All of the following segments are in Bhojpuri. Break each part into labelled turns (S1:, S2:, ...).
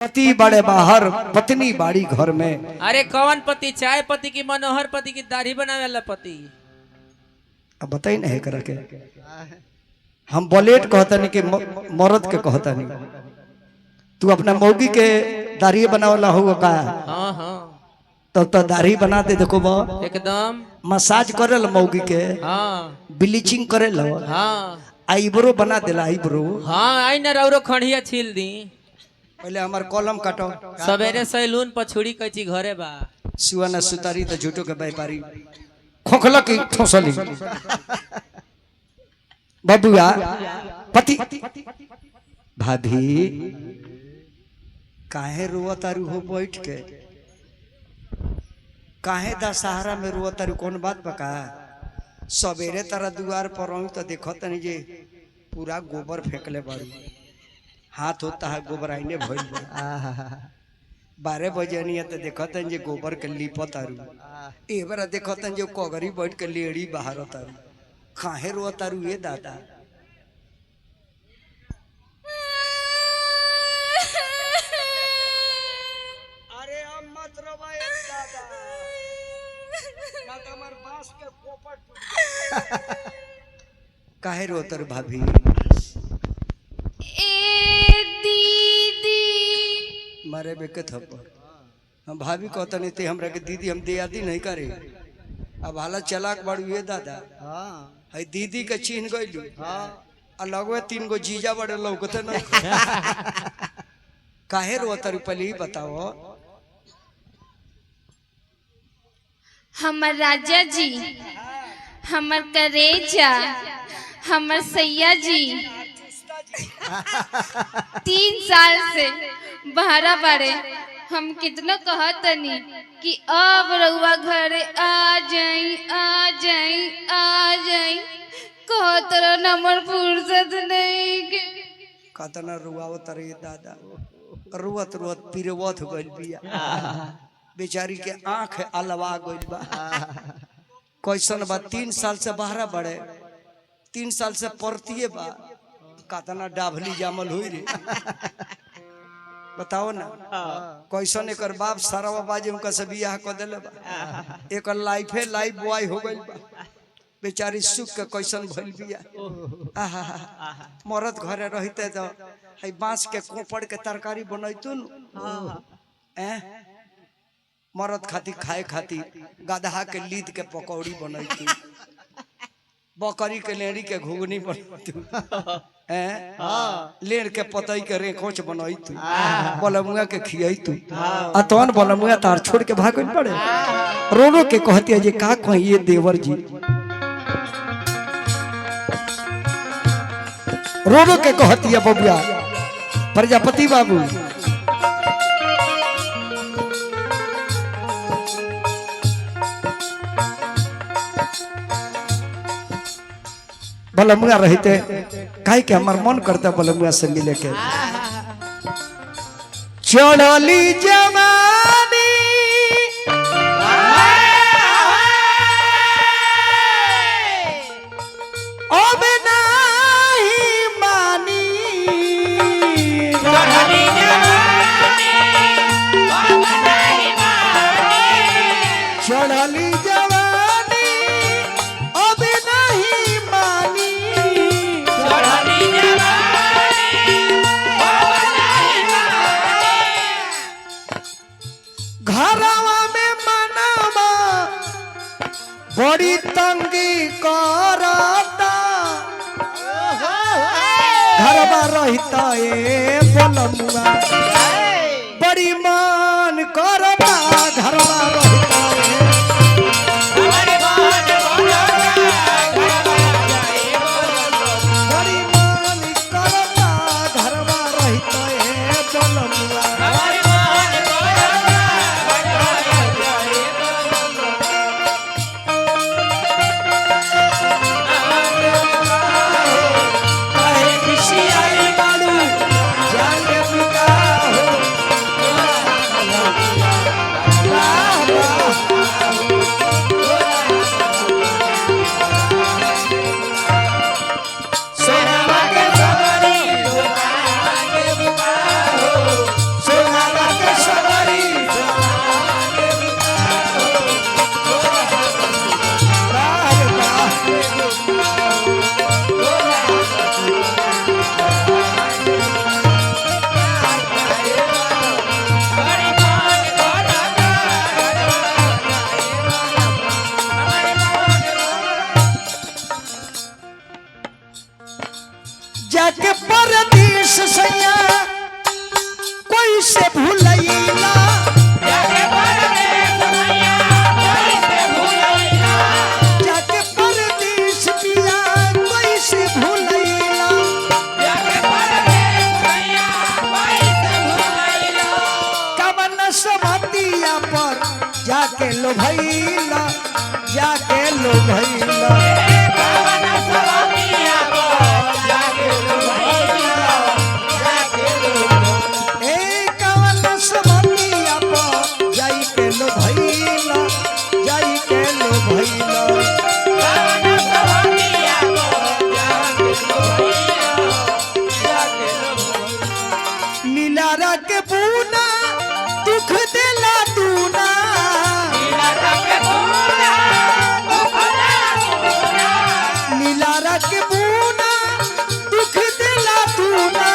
S1: पति बड़े बाहर पत्नी बाड़ी घर में।
S2: अरे कौन पति, चाय पति की मनोहर पति की दाढ़ी बनावे वाला पति?
S1: अब बताई नहीं करा के हम बुलेट कहता नहीं कि मर्द के कहता नहीं। तू अपना मौगी के दाढ़ी बनावला हो का?
S2: हाँ हाँ।
S1: तब तो दाढ़ी बना दे देखो बा
S2: एकदम
S1: मसाज करेल मौगी के।
S2: हाँ।
S1: ब्लीचिंग करेल।
S2: हाँ।
S1: आईब्रो बना देला आईब्रो।
S2: हाँ आई ना रौरो खड़िया छील दी।
S1: पहले हमार कलम काटो।
S2: सवेरे सैलून पछुड़ी कैची घरे बा।
S1: सुअना सुतारी तो झूठो के व्यापारी खोखला की ठोसली बबुआ पति भाभी काहे रोआ तारू हो बैठ के, काहे दशहरा में रोआ तारू, कौन बात बका? सवेरे तारा दुआर पर आऊं तो देखो तनी जे पूरा गोबर फेंकले बारू, हाथ होता है गोबर आईने भइल बा। 12 बजे नहीं तो देखो तनी जे गोबर के लीपत तारू, ए बार देखो तनी जे कोगरी बैठ के लेड़ी बाहर तारू, काहे रोआ तारू ये दादा? अरे अब मत रोवा ए दादा, ना तो हमार बांस के कोपट टूट। काहे रोतर भाभी?
S3: ए दीदी
S1: मारे बेके थप्पड़। हम भाभी कहता नहीं थे हमरा के दीदी, हम दियादी नहीं करे। अब हालत चलाक बाड़ू ये दादा।
S4: हाँ
S1: है दीदी के चिन्ह गइलू।
S4: हाँ।
S1: आ लगवे 3 गो जीजा बड़े लौकते न। काहे रोतर पहले ही बताओ।
S3: हमर राजा जी, हमर करेजा, हमर सैया जी 3 साल से बहरा बाड़े। हम कितना कहतनी कि अब रउआ घरे आ जाई आ जाई आ जाई, कहत रहन हमर फुर्सत नहीं के।
S1: कतना रुआवत रे दादा, रुअत रुअत पिरवत गइल बिया बेचारी के आंख अलवा गइल बा। कैसन बा, 3 साल से बाहरा बड़े, 3 साल से परतिए बा, कतना डाभली जामल हुई रे बताओ ना। कैसन एकर बाप सारा बाजे उनका से बियाह कर देले बा, एकर लाइफे लाइफ बॉय हो गइल बा। बेचारी सुख के कैसन भइल बिया। आहा मरद घरे रहते तो है बांस के कोपड़ के तरकारी बनैतु न। ए मरद खाती खाए खाती गदहा के लीद के पकौड़ी बनैतु, बकरी के लेड़ी के घुगनी बनैतु, लेड़ के पतई के रेखोच बनैतु, बलमुआ के खियैतु। आ तहन बलमुआ तार छोड़ के भागल पड़े। रो रो के कहती है जे का कहिए देवर जी, रो रो के कहती है बबुआ प्रजापति बाबू। बलमुआ रहते काहे के हमार मन करता बलमुआ से मिले के। चढ़ली जवानी अब नाही मानी, चढ़ली जवानी अब नहीं मानी, घरवा में मनावा बड़ी तंगी करता, घरवा रहता ए बलमुआ बड़ी मान करता, घरवा रहता ए बड़ी मान करता, घरवा रहता ए बलमुआ। काहे खिसियाई बाड़ू जाने बिका हो। पर जाके लो भैला, जाके लो भैला। ए कवन सवतिया पर जाई के लो भैला, जाई के लो भैला। लीला के पूना दुख देला दूना, लीला के पूना दुख देला दूना।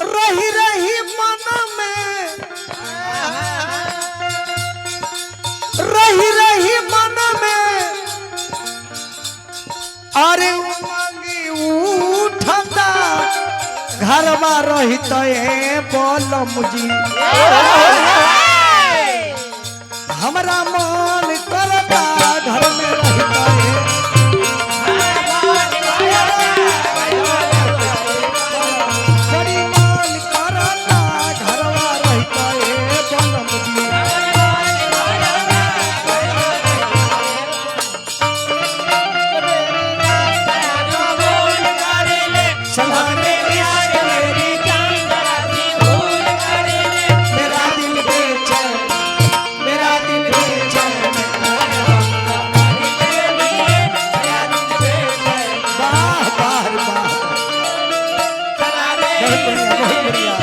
S1: रही रही मन में, रही रही मन में अरे उमंगी उठता, घरवा रहित ए बोलम जी, हमरा मन करता घर में रहित ए। बड़ी मन करता घरवा रहित ए बोलम जी। संभाले इश्क मेरी मेरा दिल बेचैन, मेरा दिल बेचैन। वाह वाह वाह, बहुत बढ़िया, बहुत बढ़िया।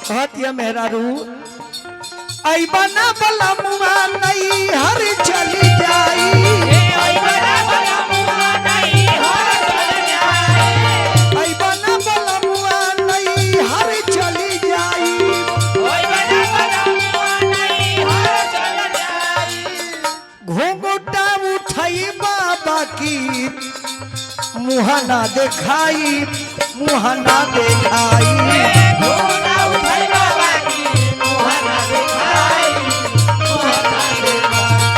S1: कहतिया मेहरारू ऐबा ना बला मुआ नहीं हर चली जाई, ऐबा ना बला मुआ नहीं हर चली जाई। घूंघटा उठाई बाबा की मुहाना देखाई, मुहाना देखाई।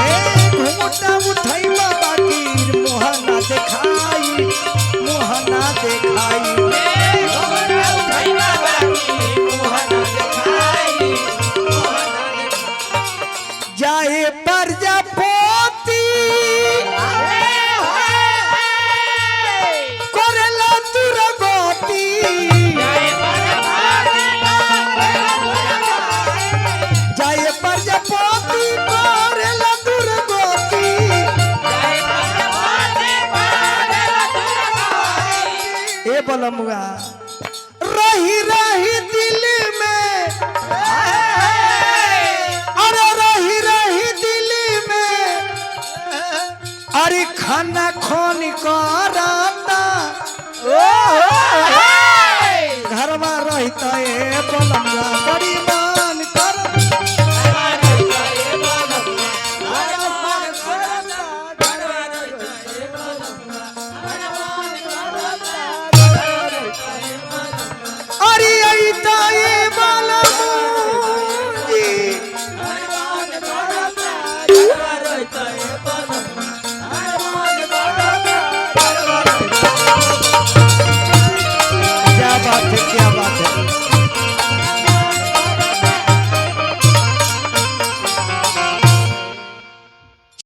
S1: ए घूंघटा उठाई बाबा की मुहाना देखाई, मुहाना देखाई। जाए प्रजापति करेला दुर्गति, जाए प्रजापति करेला दुर्गति। ए बलमुआ रही रही दिल में, अरे रही रही दिल में अरे खाना खोन कराता, घरवा रहता ए बलमुआ बड़ी मान कर। अरे ऐता ए बाला